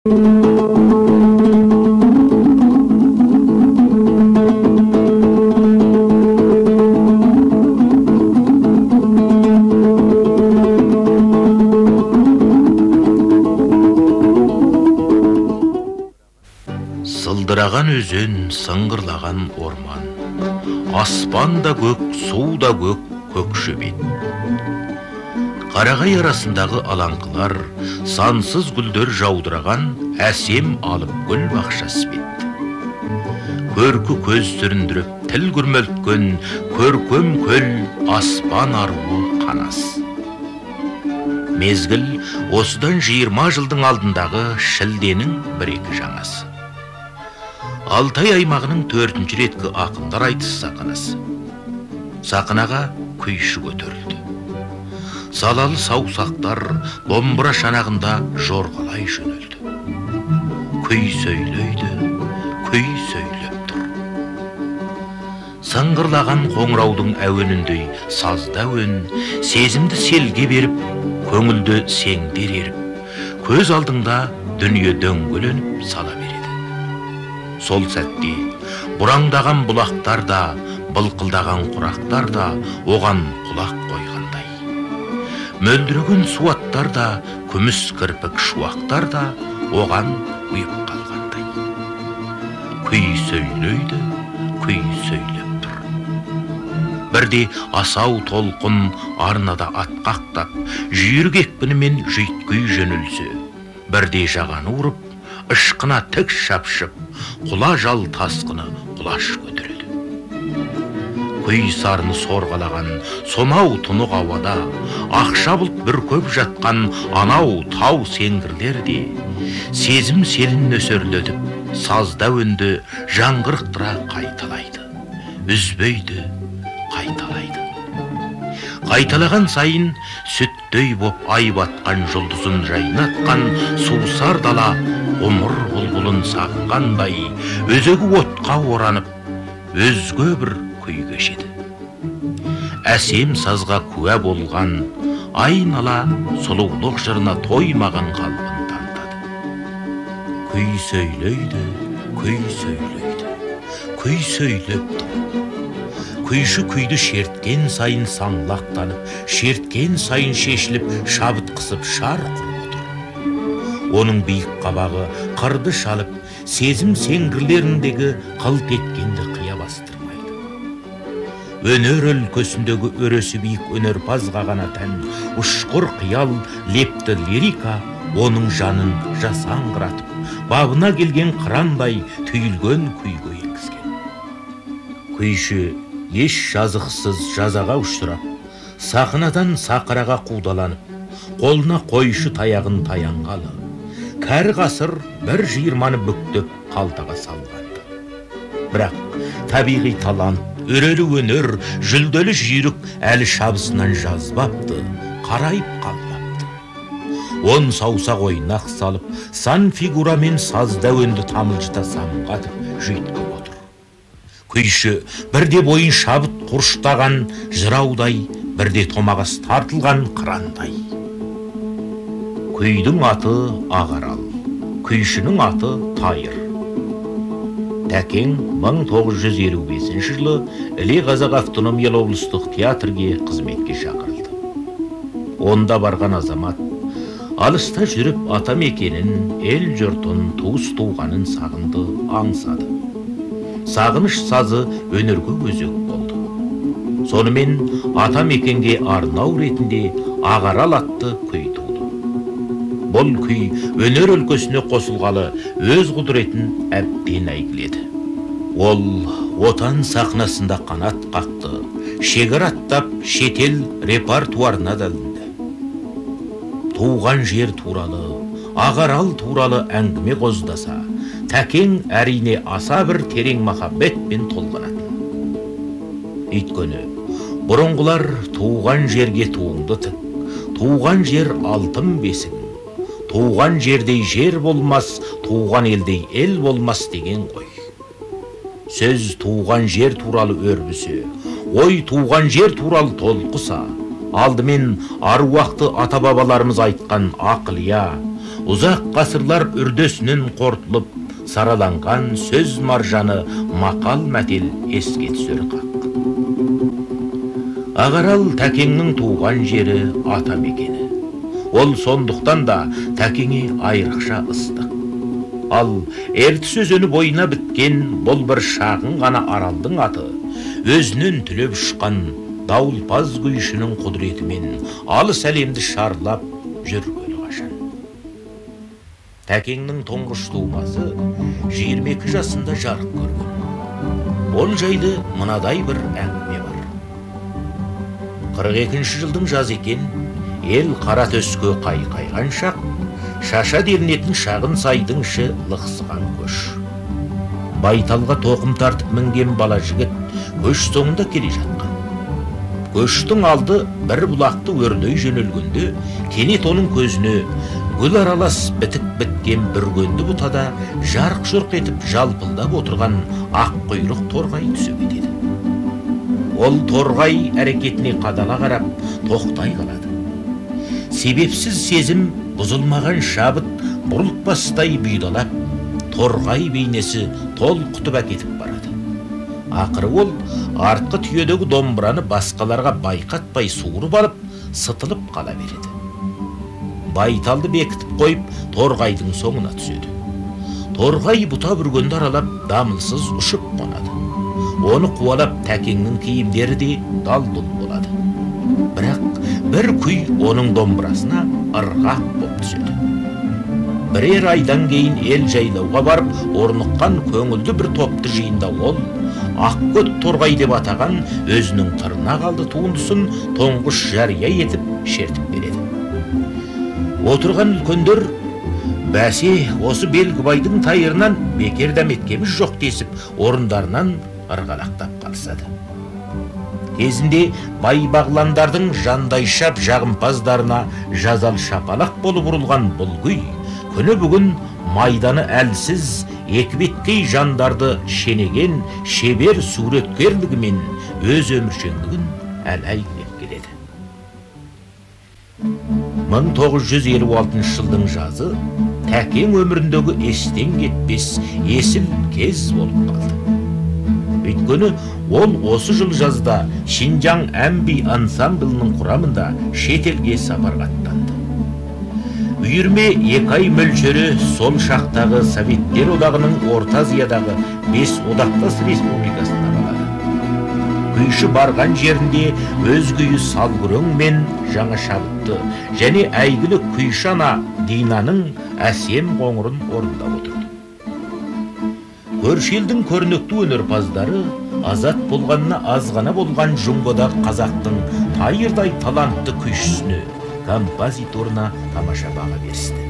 Сылдыраған өзен, сыңғырлаған орман, аспан да көк, су да көк, көкше бет. Қарағай арасындағы алаңқылар, сансыз гүлдер жаудыраған әсем алып гүл бақшасы бет. Көркі көз сүріндіріп, тіл күрмелткен көркем көл, аспан аруы Қанас. Мезгіл осыдан 20 жылдың алдындағы шілденің бір-екі жаңасы. Алтай аймағының 4-ші реткі ақындар айтысы сақынасы. Сақынаға күйші көтерілді. Салалы саусақтар домбыра шанағында жорғалай жөнелді. Күй сөйлейді, күй сөйлеп тұр. Сыңғырлаған қоңыраудың әуеніндей сазда әуен, сезімді селге беріп, көңілді сеңдер еріп, көз алдыңда дүние дөңгеленіп сала береді. Сол сәтте бұраңдаған бұлақтар да, былқылдаған құрақтар да оған құлақ қойғандай. Мөлдіреген суаттар да, күміс кірпік шуақтар да оған ұйып қалғандай. Күй сөйлейді, күй сөйлеп тұр. Бірде асау толқын арнада атқақтап, жүйрік екпінімен жүйткүй жөнелсе, бірде жағаны ұрып, ышқына тік шапшып, құла жал тасқыны құлаш көтереді. Күй сарыны сорғалаған сонау тұнық ауада, ақша бұлт бүркеп жатқан анау тау сеңгірлер де, сезім селін нөсерлетіп, сазда өнді жаңғырықтыра қайталайды, үзбейді, қайталайды. Қайталаған сайын сүттей боп ай батқан жұлдызын жайнатқан сусар дала ғұмыр бұлбұлын сағынғандай өзегі отқа оранып, өзге бір күй кешеді. Әсем сазға куә болған айнала сұлулық жырына тоймаған қалпын танытады. Күй сөйлейді, күй сөйлейді, күй сөйлеп тұр. Күйші күйді шерткен сайын саңлақтанып, шерткен сайын шешіліп, шабыт қысып шар құрып отыр. Оның биік қабағы қырды шалып, сезім сеңгірлеріндегі қылт еткенді қия бастырмайды. Өнер өлкесіндегі өресі биік өнерпазға ғана тән ұшқыр қиял, лепті лирика оның жанын жасаңғыратып, бабына келген қырандай түйілген күйге енгізген. Күйші еш жазықсыз жазаға ұшырап, сахнадан сақыраға қудаланып, қолына қойшы таяғын таянғалы, кәрі ғасыр бір жиырманы бүктеп қалтаға салғанды. Бірақ табиғи талант, өрелі өнер, жүлделі жүйрік әлі шабысынан жазбапты, қарайып қалмапты. Он саусақ ойнақ салып, сан фигурамен сазда өнді тамылжыта самғатып жүйткіп отыр. Күйші бірде бойын шабыт құрыштаған жыраудай, бірде томағасы тартылған қырандай. Күйдің аты Ағарал, күйшінің аты Тайыр. Тәкең 1955 жылы Іле Қазақ автономиялы облыстық театрге қызметке шақырылды. Онда барған азамат алыста жүріп ата мекенін, ел жұртын, туыс туғанын сағынды, аңсады. Сағыныш сазы өнерге өзек болды. Сонымен ата мекенге арнау ретінде Ағарал атты күй туды. Бұл күй өнер өлкесіне қосылғалы өз құдіретін әбден әйгіледі. Ол отан сахнасында қанат қақты, шегір аттап шетел репертуарына да ілінді. Туған жер туралы, Ағарал туралы әңгіме қоздаса, Тәкең әрине аса бір терең махаббетпен толғанатын. Өйткені бұрынғылар туған жерге туыңды тік, туған жер алтын бесік, туған жердей жер болмас, туған елдей ел болмас деген ғой. Сөз туған жер туралы өрбісе, ой туған жер туралы толқыса, алдымен аруақты ата-бабаларымыз айтқан ақылия, Ұзақ ғасырлар үрдесінен қорытылып, сараланған сөз маржаны мақал мәтел еске түсер қақ. Ағарал Тәкеңнің туған жері, ата мекені. Ол сондықтан да Тәкеңе айрықша ыстық. Ал Ертіс өзені бойына біткен бұл бір шағын ғана аралдың аты өзінен түлеп ұшқан дауылпаз күйшінің құдіретімен алыс әлемді шарлап жүргелі қашан. Тәкеңнің тұңғыш тумасы 22 жасында жарық көрген. Ол жайлы мынадай бір әңгіме бар. 42 жылдың жазы екен, ел қара төске қайқайған шақ, шаша делінетін шағын сайдың іші лықсыған көш. Байталға тоқым тартып мінген бала жігіт көш соңында келе жатқан. Көштің алды бір бұлақты өрлей жөнелгенде, кенет оның көзіне гүл аралас бітік біткен бүргенді бұтада жарқ-жұрқ етіп жалпылдап отырған ақ құйрық торғай түсе кетеді. Ол торғай әрекетіне қадала қарап тоқтай қалады. Себепсіз сезім бұзылмаған шабыт бұрылтпастай бұйдалап, торғай бейнесі толқытып әкетіп барады. Ақыры ол артқы түйедегі домбыраны басқаларға байқатпай суырып алып, сытылып қала береді. Байталды бекітіп қойып, торғайдың соңына түседі. Торғай бұта бүргенді аралап, дамылсыз ұшып қонады. Оны қуалап Тәкеңнің киімдері де дал-дұл болады. Бірақ бір күй оның домбырасына ырғақ боп түседі. Бірер айдан кейін ел жайлауға барып, орныққан көңілді бір топты жиында ол Ақкөт торғай деп атаған өзінің тырнақ алды туындысын тұңғыш жария етіп шертіп береді. Отырған үлкендер бәсе осы Белгібайдың тайырынан бекер дәметкеміз жоқ десіп, орындарынан ырғалақтап қалысады. Кезінде бай-бағландардың жандайшап жағымпаздарына жазал шапалақ болып ұрылған бұл күй күні бүгін майданы әлсіз екібеткей жандарды шенеген шебер суреткерлігімен өз өміршеңдігін әлі әйгілеп келеді. 1956 жылдың жазы Тәкең өміріндегі естен кетпес есіл кез болып қалды. Өйткені ол осы жыл жазда Шинжаң әмби ансамблінің құрамында шетелге сапарға аттанды. Үйірме 2 ай мөлшері сол шақтағы Советтер Одағының Орта Азиядағы 5 одақтас республикасын аралады. Күйші барған жерінде өз күйі Салгүрең мен жаңа шабытты және әйгілі күйші ана Динаның әсем қоңырын орындап отырды. Көрші елдің көрнекті өнерпаздары азат болғанына аз ғана болған Жұңғодағы қазақтың тайырдай талантты күйшісіне, композиторына тамаша баға берісті.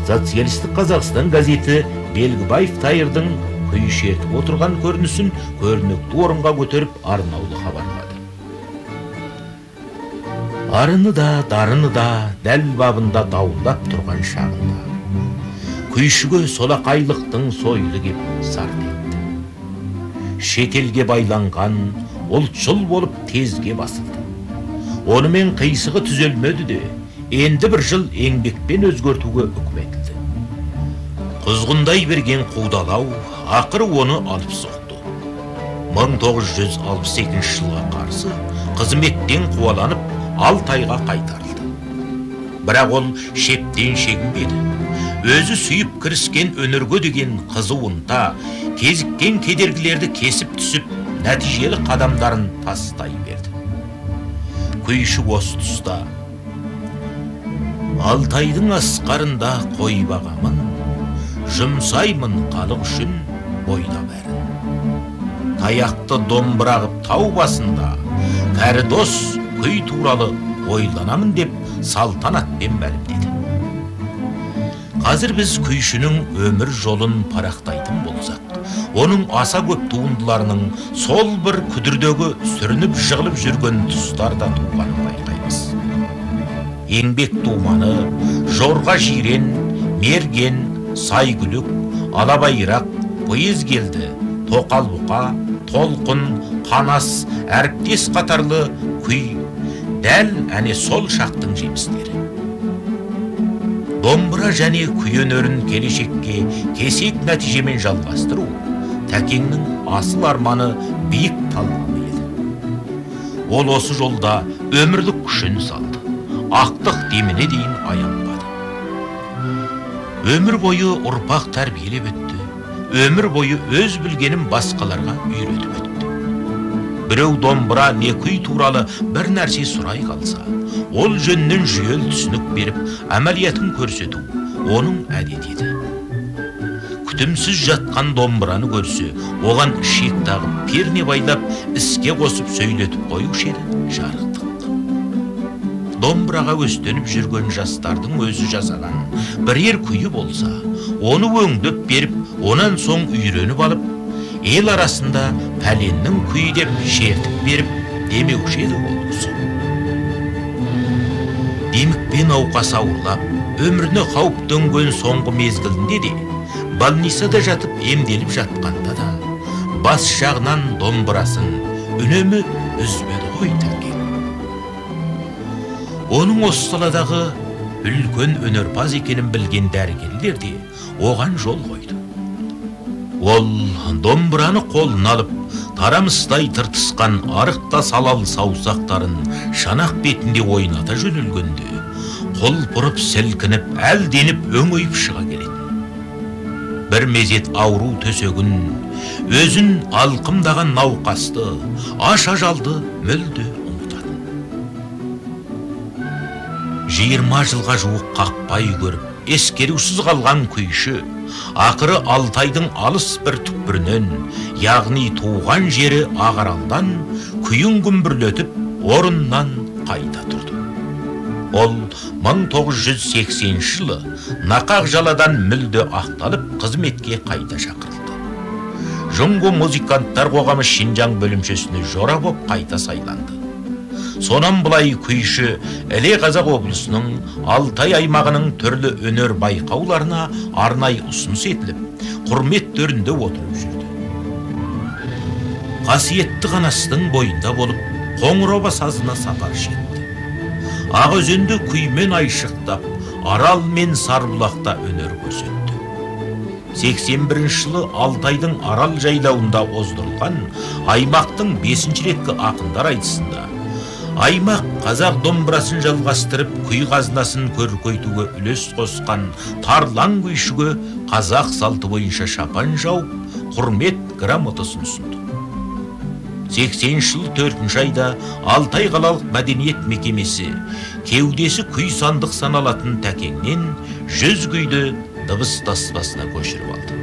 Социалистік Қазақстан газеті Белгібаев Тайырдың күй шертіп отырған көрінісін көрнекті орынға көтеріп арнаулы хабарлады. Арыны да, дарыны да дәл бабында дауылдап тұрған шағында күйшіге солақайлықтың сойылы кеп сарт етті. Шетелге байланған ұлтшыл болып тезге басылды. Онымен қисығы түзелмеді де, енді бір жыл еңбекпен өзгертуге үкім етілді. Құзғындай берген қудалау ақыры оны алып соқты. 1962 жылға қарсы қызметтен қуаланып, Алтайға қайтарылды. Бірақ ол шептен шегінбеді. Өзі сүйіп кіріскен өнерге деген қызуынта, кезіккен кедергілерді кесіп түсіп, нәтижелі қадамдарын тастай берді. Күйші осы тұста Алтайдың асқарында қой бағамын, жұмсаймын халық үшін бойда бәрін. Таяқты домбыра ғып тау басында, кәрі дос күй туралы ойланамын деп салтанатпен мәлімдеді. Қазір біз күйшінің өмір жолын парақтайтын болсақ, оның аса көп туындыларының сол бір күдірдегі сүрініп жығылып жүрген тұстарда туғанын байқаймыз. Еңбек думаны, жорға жирен, мерген, сайгүлік, алабайрақ, пойыз келді, тоқал бұқа, толқын, қанас, әріптес қатарлы күй дәл әне сол шақтың жемістері. Домбыра және күй өнерін келешекке кесек нәтижемен жалғастыру Тәкеңнің асыл арманы, биік талғамы еді. Ол осы жолда өмірлік күшін салды, ақтық деміне дейін аянбады. Өмір бойы ұрпақ тәрбиелеп өтті, өмір бойы өз білгенін басқаларға үйретіп өтті. Біреу домбыра не күй туралы бір нәрсе сұрай қалса, ол жөнінен жүйелі түсінік беріп, әмәлиятын көрсету оның әдеті еді. Күтімсіз жатқан домбыраны көрсе, оған ішек тағып, перне байлап, іске қосып сөйлетіп қоюшы еді жарықтық. Домбыраға өстеніп жүрген жастардың өзі жасаған бірер күйі болса, оны өңдеп беріп, онан соң үйреніп алып, ел арасында пәленнің күйі деп шертіп беріп демеуші еді ол кісі. Демікпе науқас ауырлап, өміріне қауіп төнген соңғы мезгілінде де, больницада жатып емделіп жатқанда да, бас жағынан домбырасын үнемі үзбеді ғой Тәкең. Оның осы саладағы үлкен өнерпаз екенін білген дәрігерлер де оған жол қойды. Ол домбыраны қолына алып, тарамыстай тыртысқан арықта салал саусақтарын шанақ бетінде ойната жөнелгенде, құлпырып сілкініп, әлденіп өңейіп шыға келетін. Бір мезет ауру төсегін, өзін алқымдаған науқасты, аш ажалды мүлде ұмытатын. 20 жылға жуық қақпай көріп, ескерусіз қалған күйші, ақыры Алтайдың алыс бір түкпірінен, яғни туған жері Ағаралдан күйін күмбірлетіп, орнынан қайта тұрды. Ол 1980 жылы нақақ жаладан мүлде ақталып, қызметке қайта шақырылды. Жұңгу музыканттар қоғамы Шинжаң бөлімшесіне жора боп қайта сайланды. Сонан былай күйші Іле Қазақ облысының Алтай аймағының түрлі өнер байқауларына арнайы ұсыныс етіліп, құрмет төрінде отырып жүрді. Қасиетті Қанастың бойында болып, Қоңыроба сазына сапар шекті. Ақ өзенді күймен айшықтап, Арал мен Сарбұлақта өнер көрсетті. 81 жылы Алтайдың Арал жайлауында оздырылған аймақтың 5-ші реткі ақындар айтысында аймақ қазақ домбырасын жалғастырып, күй қазынасын көркейтуге үлес қосқан тарлан күйшіге қазақ салты бойынша шапан жауып, құрмет грамотасын ұсынды. 80 жыл 4 айда Алтай қалалық мәдениет мекемесі кеудесі күй сандық саналатын Тәкеңнен 100 күйді дыбыс таспасына көшіріп алды.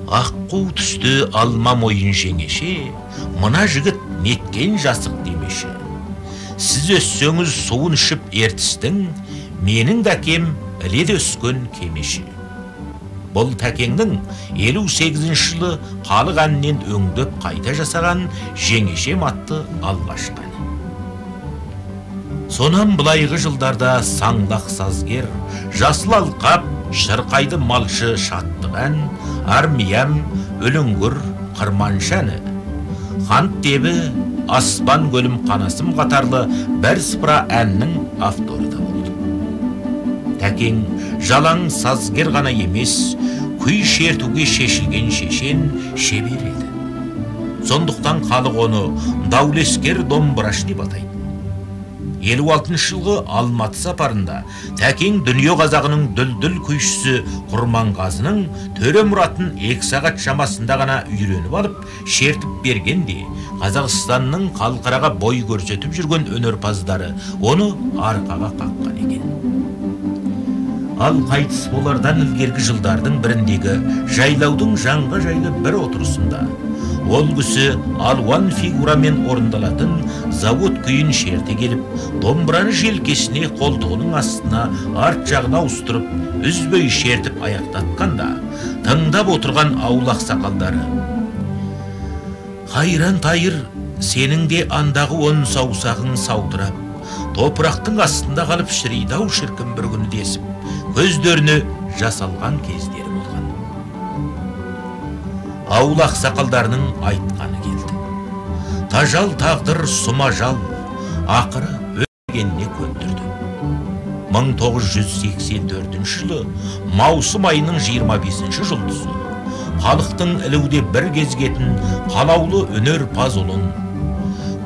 Аққу түсті алма мойын жеңеше, мына жігіт неткен жасық демеші. Сіз өссеңіз суын ішіп ертістің, менің дәкем Іледе өскен кемеші. Бұл Тәкеңнің 58 жылы халық әнінен өңдеп қайта жасаған Жеңешем атты алғашқы әні. Сонан былайғы жылдарда саңлақ сазгер, жасыл алқап, шырқайды малшы шаттық ән, армиям, өлеңгір, қырманшы әні, хан тебі, аспан көлім қанасым қатарлы бір сыпыра әннің авторы да болды. Тәкең жалаң сазгер ғана емес, күй шертуге шешілген шешен шебер еді. Сондықтан халық оны даулескер домбырашы деп атайды. 56 жылғы Алматы сапарында Тәкең дүние қазағының дүлдүл күйшісі Құрманғазының төре мұратын 2 сағат шамасында ғана үйреніп алып, шертіп бергенде, Қазақстанның халықараға бой көрсетіп жүрген өнерпаздары оны арқаға қаққан екен. Ал қайтыс болардан ілгергі жылдардың біріндегі жайлаудың жанға жайлы бір отырысында ол кісі алуан фигурамен орындалатын завод күйін шерте келіп, домбыраны желкесіне, қолтығының астына, арт жағына ауыстырып, үзбей шертіп аяқтатқанда, тыңдап отырған ауыл ақсақалдары: «Қайран Тайыр, сенің де андағы он саусағың саудырап, топырақтың астында қалып шіриді-ау шіркін бір күні» десіп, көздеріне жас алған кездері болған. Ауыл ақсақалдарының айтқаны келді. Тажал тағдыр сұмажал, ақыры өлгеніне көндірді. 1984 жылы маусым айының 25 жұлдызы халықтың ілуде бір кезгетін қалаулы өнерпаз ұлын,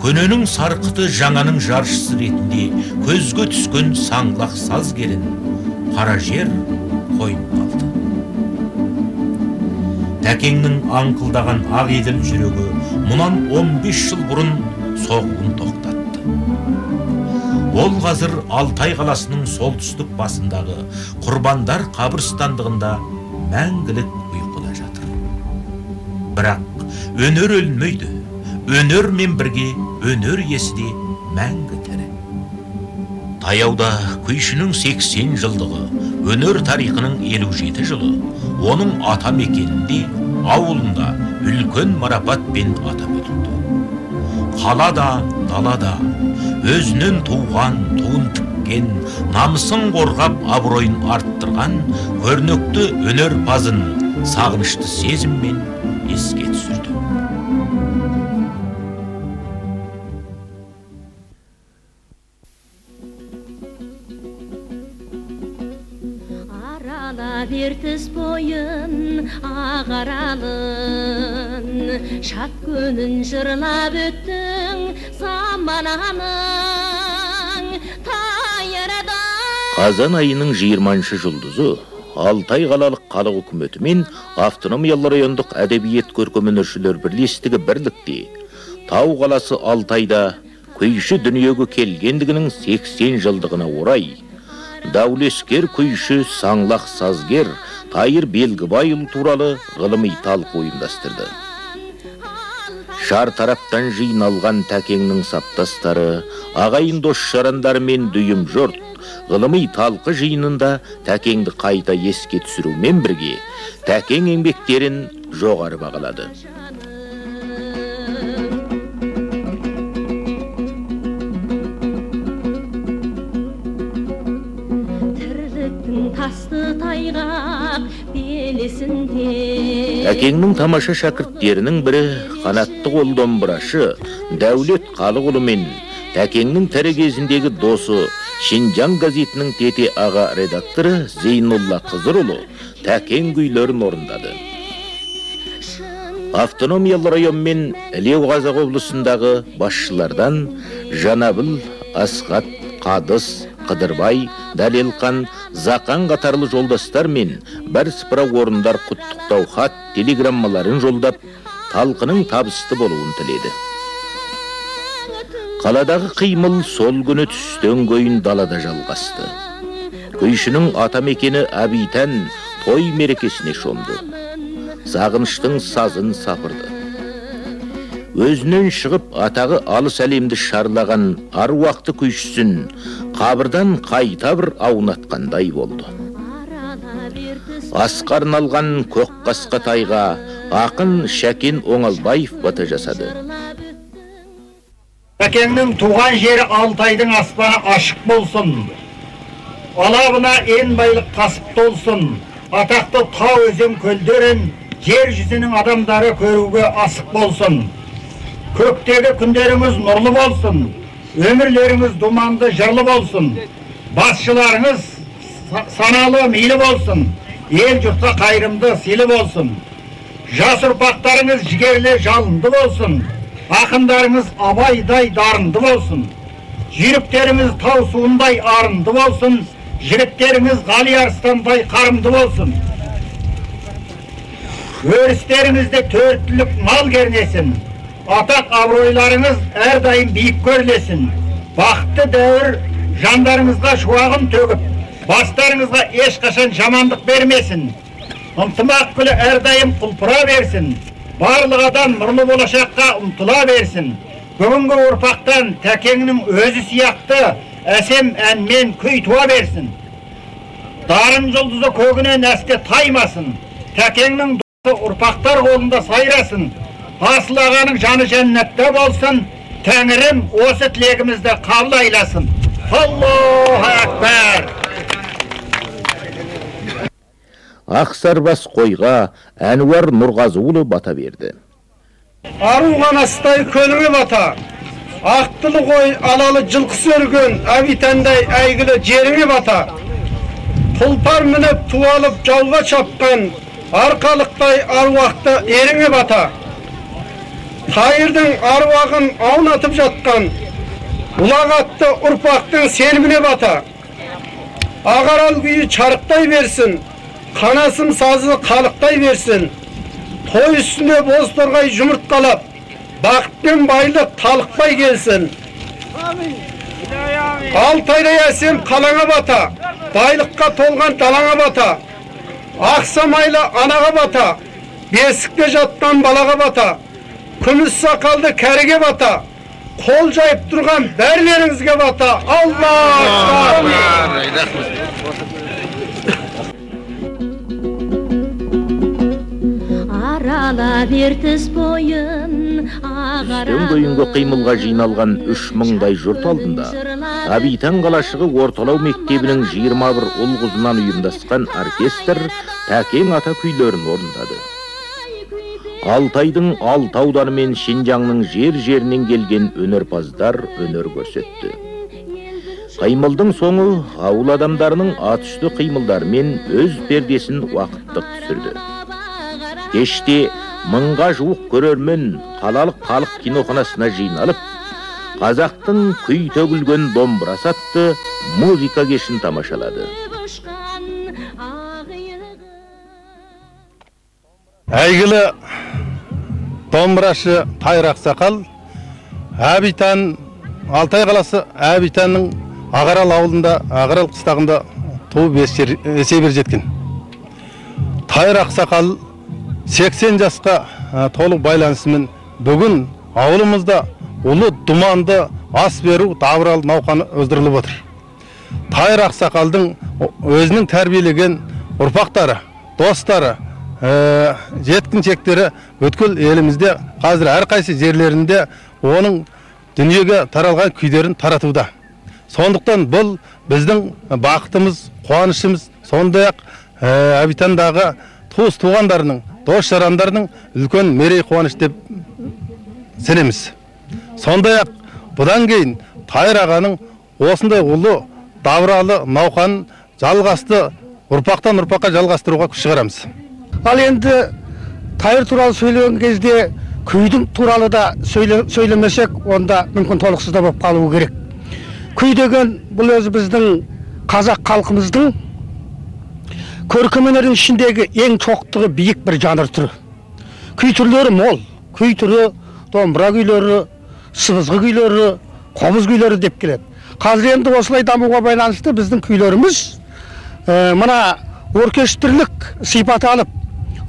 көненің сарқыты жаңаның жаршысы ретінде көзге түскен саңлақ сазгерін қара жер қойнына алды. Тәкеңнің аңқылдаған ақ еділ жүрегі мұнан 15 жыл бұрын соғуын тоқтатты. Ол қазір Алтай қаласының солтүстік басындағы Құрбандар қабірстандығында мәңгілік ұйқыда жатыр. Бірақ өнер өлмейді, өнермен бірге өнер иесі де мәңгі тірі. Таяуда күйшінің 80 жылдығы, өнер тарихының 57 жылы, оның ата мекенінде, ауылында үлкен марапатпен атап өтілді. Қалада, далада өзінен туған, туын тіккен, намысын қорғап, абыройын арттырған көрнекті өнерпазын сағынышты сезіммен еске түсірді. Аралап Ертіс бойын Ақаралын, шат көнін жырлап өттің замананың тайырда. Қазан айының 20 жұлдызы Алтай қалалық халық үкіметі мен автономиялы райондық әдебиет көркемөнершілер бірлестігі бірлікте Тау қаласы Алтайда күйші дүниеге келгендігінің 80 жылдығына орай даулескер күйші саңлақ сазгер Тайыр Белгібайұлы туралы ғылыми талқы ұйымдастырды. Шар тараптан жиналған Тәкеңнің саптастары, ағайын дос жарандары мен дүйім жұрт ғылыми талқы жиынында Тәкеңді қайта еске түсірумен бірге Тәкең еңбектерін жоғары бағалады. Тасты тайғақ белесінде. Тәкеңнің тамаша шәкірттерінің бірі қанатты қол домбырашы Дәулет Қалықұлы мен Тәкеңнің тірі кезіндегі досы Шинжаң газетінің тете аға редакторы Зейнолла Қызырұлы Тәкең күйлерін орындады. Автономиялы район мен Іле Қазақ облысындағы басшылардан Жанабіл, Асқат, Қадыс, Қыдырбай, Дәлелқан, Зақан қатарлы жолдастар мен бірсыпыра орындар құттықтау хат телеграммаларын жолдап, талқының табысты болуын тіледі. Қаладағы қимыл сол күні түстен көйін далада жалғасты. Күйшінің ата мекені Әбитән той мерекесіне шомды. Сағыныштың сазын сапырды. Өзінен шығып атағы алыс әлемді шарлаған аруақты күйшісін қабырдан қайта бір аунатқандай болды. Асқа арналған көк қасқа тайға ақын Шәкен Оңалбаев бата жасады. Тәкеңнің туған жері Алтайдың аспаны ашық болсын. Алабына ен байлық тасып толсын. Атақты тау өзен көлдерін жер жүзінің адамдары көруге асық болсын. Көктегі күндеріңіз нұрлы болсын, өмірлеріңіз думанды жырлы болсын, басшыларыңыз саналы мейлі болсын, ел жұртқа қайырымды сыйлы болсын, жас ұрпақтарыңыз жігерлі жалынды болсын, ақындарыңыз Абайдай дарынды болсын, жүйріктеріңіз тау суындай арынды болсын, жігіттеріңіз Ғали Арыстандай қарымды болсын. Өрістеріңізде төрт түлік мал кернесін, атақ абыройларыңыз әрдайым биік көрлесін. Бақытты дәуір жандарыңызға шуағын төгіп, бастарыңызға ешқашан жамандық бермесін. Ынтымақ гүлі әрдайым құлпыра берсін. Барлық адам нұрлы болашаққа ұмтыла берсін. Бүгінгі ұрпақтан Тәкеңнің өзі сияқты әсем әнмен күй туа берсін. Дарын жұлдызы көгінен әсте таймасын. Тәкеңнің досы ұрпақтар қолында сайрасын. Асыл ағаның жаны жәннатта болсын. Тәңірім осы тілегімізді қабыл айласын. Аллаху акбар. Ақсарбас қойға Әнуар Нұрғазыұлы бата берді. Ару қанастай көліңе бата, Ақтылы қой алалы жылқысы өрген Әбитандай әйгілі жеріңе бата. Тұлпар мініп туалып жауға шапқан арқалықтай аруақты еріңе бата. Тайырдың аруағын аунатып жатқан ұлағатты ұрпақтың сеніміне бата. Ағарал күйі шарықтай берсін, қанасым сазы қалықтай берсін. Той үстінде боз торғай жұмыртқалап, бақыт пен байлық талықпай келсін. Алтайдай әсем қалаңа бата, байлыққа толған далаңа бата. Ақсамайлы анаға бата, бесікте жатқан балаға бата. Күміс сақалды кәріге бата, қол жайып тұрған бәрлеріңізге бата. Алла! Аралап Ертіс бойын Түстен кейінгі қимылға жиналған 3000-дай жұрт алдында Әбитан қалашығы орталау мектебінің 21 ұл-қызынан ұйымдасқан оркестр Тәкең ата күйлерін орындады. Алтайдың алты ауданы мен Шинжаңның жер-жерінен келген өнерпаздар өнер көрсетті. Қимылдың соңы ауыл адамдарының ат үсті қимылдарымен өз пердесін уақыттық түсірді. Кеште мыңға жуық көрермен қалалық халық киноханасына жиналып, қазақтың күй төгілген домбырасы атты музыка кешін тамашалады. Әйгілі домбырашы Тайыр ақсақал Әбитан, Алтай қаласы Әбитанның Ағарал ауылында, Ағарал қыстағында туып есейіп жеткен. Тайыр ақсақал 80 жасқа толық байланысымен бүгін ауылымызда ұлы думанды ас беру дабыралы науқаны өздіріліп отыр. Тайыр ақсақалдың өзінің тәрбиелеген ұрпақтары, достары, жеткіншектері бүткіл елімізде қазір әрқайсы жерлерінде оның дүниеге таралған күйлерін таратуда. Сондықтан бұл біздің бақытымыз, қуанышымыз, сондай-ақ Әбитандағы туыс туғандарының, дос жарандарының үлкен мерей қуаныш деп сенеміз. Сондай-ақ бұдан кейін Тайыр ағаның осындай ұлы дабыралы науқанын жалғасты ұрпақтан ұрпаққа жалғастыруға күш шығарамыз. Ал енді Тайыр туралы сөйлеген кезде күйдің туралы да сөйлемесек, онда мүмкін толықсыз да болып қалуы керек. Күй деген бұл өзі біздің қазақ халқымыздың көркем өнердің ішіндегі ең шоқтығы биік бір жанр түрі. Күй түрлері мол. Күй түрі домбыра күйлері, сыбызғы күйлері, қобыз күйлері деп келеді. Қазір енді осылай дамуға байланысты біздің күйлеріміз мына оркестрлік сипат алып,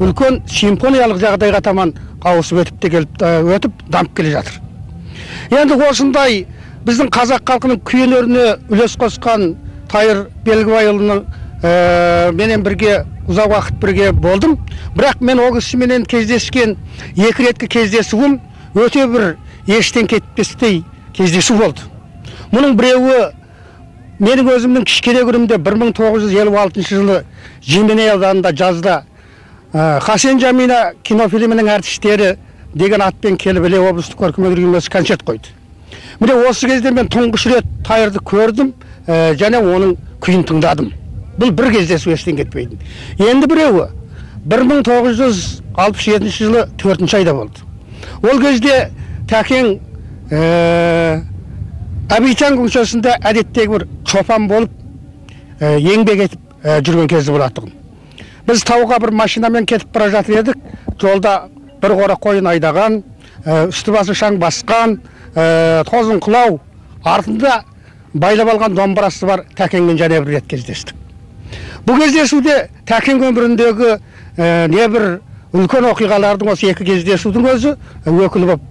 үлкен симфониялық жағдайға таман ауысып өтіп те келіп, өтіп дамып келе жатыр. Енді осындай біздің қазақ халқының күй өнеріне үлес қосқан Тайыр Белгібайұлының менен бірге ұзақ уақыт бірге болдым. Бірақ мен ол кісіменен кездескен екі реткі кездесуім өте бір естен кетпестей кездесу болды. Мұның біреуі менің өзімнің кішкене күнімде 1956 жылы Жеменей ауданында жазда Хасен Жамина кинофильмінің әртістері деген атпен келіп Іле облыстық көркемөнер үйірмесі концерт қойды. Міне осы кезде мен тұңғыш рет Тайырды көрдім және оның күйін тыңдадым. Бұл бір кездесу естен кетпейтін. Енді біреуі 1967 жылы 4 айда болды. Ол кезде Тәкең Әбитан көшесінде әдеттегі бір чопан болып еңбек етіп жүрген кезі болатұғын. Біз тауға бір машинамен кетіп бара жатыр едік. Жолда бір қора қойын айдаған, үсті басы шаң басқан, тозыңқылау, артында байлап алған домбырасы бар Тәкеңмен және бір рет кездестік. Бұл кездесуде Тәкең өміріндегі небір үлкен оқиғалардың осы екі кездесудің өзі өкілі болып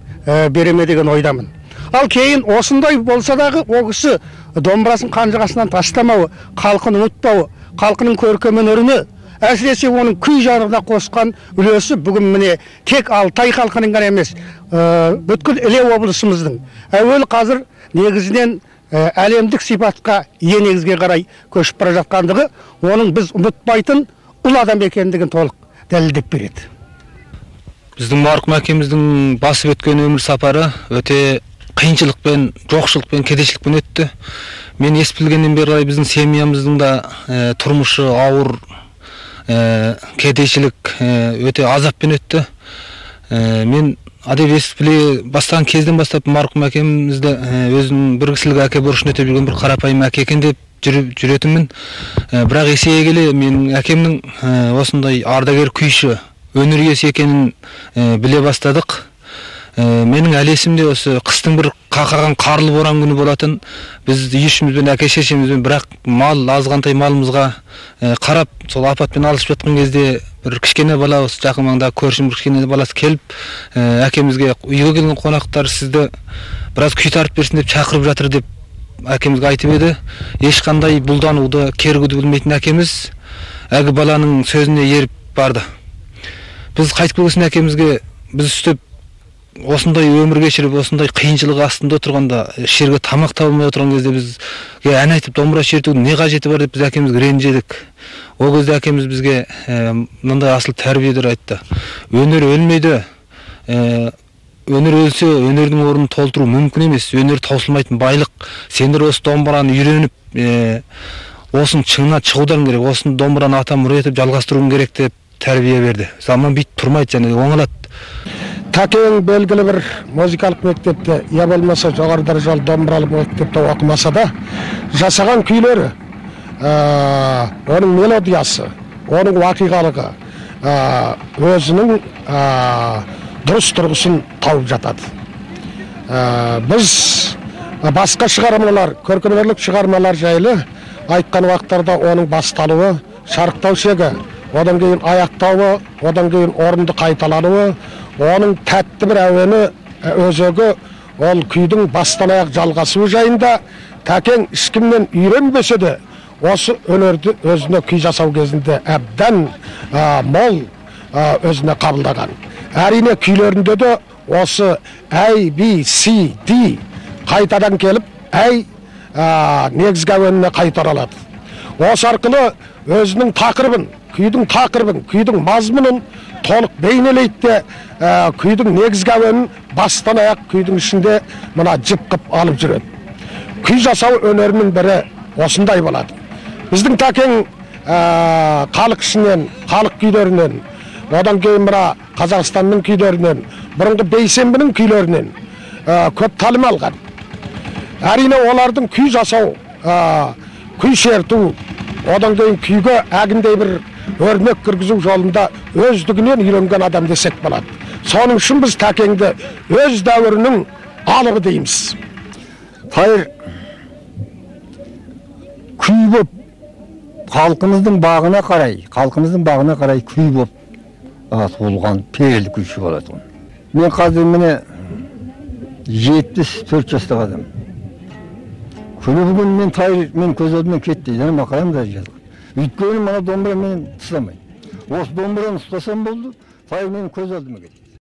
береме деген ойдамын. Ал кейін осындай болса дағы ол кісі домбырасын қанжығасынан тастамауы, халқын ұмытпауы, халқының көркем өнеріне, әсіресе оның күй жанрына қосқан үлесі бүгін міне тек Алтай халқының ғана емес, бүткіл Іле облысымыздың әуелі қазір негізінен әлемдік сипатқа ие негізге қарай көшіп бара жатқандығы оның біз ұмытпайтын ұлы адам екендігін толық дәлелдеп береді. Біздің марқұм әкеміздің басып өткен өмір сапары өте қиыншылықпен, жоқшылықпен, кедейшілікпен өтті. Мен ес білгеннен бері қарай біздің семьямыздың да тұрмысы ауыр, кедейшілік, өте азаппен өтті. Мен әдеп ес біле бастаған кезден бастап марқұм әкемізді өзінің бір кісілік әке борышын өтеп жүрген бір қарапайым әке екен деп жүретінмін. Бірақ есейе келе менің әкемнің осындай ардагер күйші, өнер иесі екенін біле бастадық. Менің әлі есімде осы қыстың бір қақаған қарлы боран күні болатын. Біз үй ішімізбен, әке шешемізбен бірақ мал, азғантай малымызға қарап, сол апатпен алысып жатқан кезде бір кішкене бала, осы жақын маңдағы көршім бір кішкене баласы келіп, әкемізге үйге келген қонақтар сізді біраз күй тартып берсін деп шақырып жатыр деп әкемізге айтып еді. Ешқандай бұлдануды, кергуді білмейтін әкеміз әлгі баланың сөзіне еріп барды. Біз қайтып келген әкемізге біз үстеп осындай өмір кешіріп, осындай қиыншылық астында отырғанда, ішерге тамақ таба алмай отырған кезде бізге ән айтып домбыра шертудің не қажеті бар деп біз әкемізге ренжідік. Ол кезде әкеміз бізге мынандай асыл тәрбиелер айтты. Өнер өлмейді. Өнер өлсе, өнердің орнын толтыру мүмкін емес. Өнер таусылмайтын байлық. Сендер осы домбыраны үйреніп, осының шыңына шығудан керек, осыны домбыраны атам мұра етіп жалғастыруың керек деп тәрбие берді. Заман бүйтіп тұрмайды және оңалады. Тәкең белгілі бір музыкалық мектепте, я болмаса жоғары дәрежелі домбыралы мектепте оқымаса да, жасаған күйлері, оның мелодиясы, оның уақиғалығы өзінің дұрыс тұрғысын тауып жатады. Біз басқа шығармалар, көркемөнерлік шығармалар жайлы айтқан уақыттарда оның басталуы, шарықтау шегі, одан кейін аяқтауы, одан кейін орынды қайталануы, оның тәтті бір әуені, өзегі, ол күйдің бастан аяқ жалғасуы жайында Тәкең ешкімнен үйренбесе де, осы өнерді өзіне күй жасау кезінде әбден мол өзіне қабылдаған. Әрине күйлерінде де осы әй, би, си, ди қайтадан келіп, әй негізгі әуеніне қайта оралады. Осы арқылы өзінің тақырыбын, күйдің тақырыбын, күйдің мазмұнын толық бейнелейді де, күйдің негізгі әуенін бастан аяқ күйдің ішінде мына жіп қып алып жүреді. Күй жасау өнерінің бірі осындай болады. Біздің Тәкең халық ішінен, халық күйлерінен, одан кейін мына Қазақстанның күйлерінен, бұрынғы Бейсенбінің күйлерінен көп тәлім алған. Әрине олардың күй жасау, күй шерту, одан кейін күйге әгіндей бір өрнек кіргізу жолында өздігінен үйренген адам десек болады. Соның үшін біз Тәкеңді өз дәуірінің алыбы дейміз. Тайыр күй боп, халқымыздың бағына қарай, халқымыздың бағына қарай күй боп туылған перілі күйші болатын. Мен қазір міне 74 жастағы адам. Күні бүгін мен Тайыр мен көз алдымнан кетті, және мақалам да жазылған. Өйткені мына домбыра мені тастамайды. Осы домбыраны ұстасам болды, Тайыр менің көз алдыма кетті.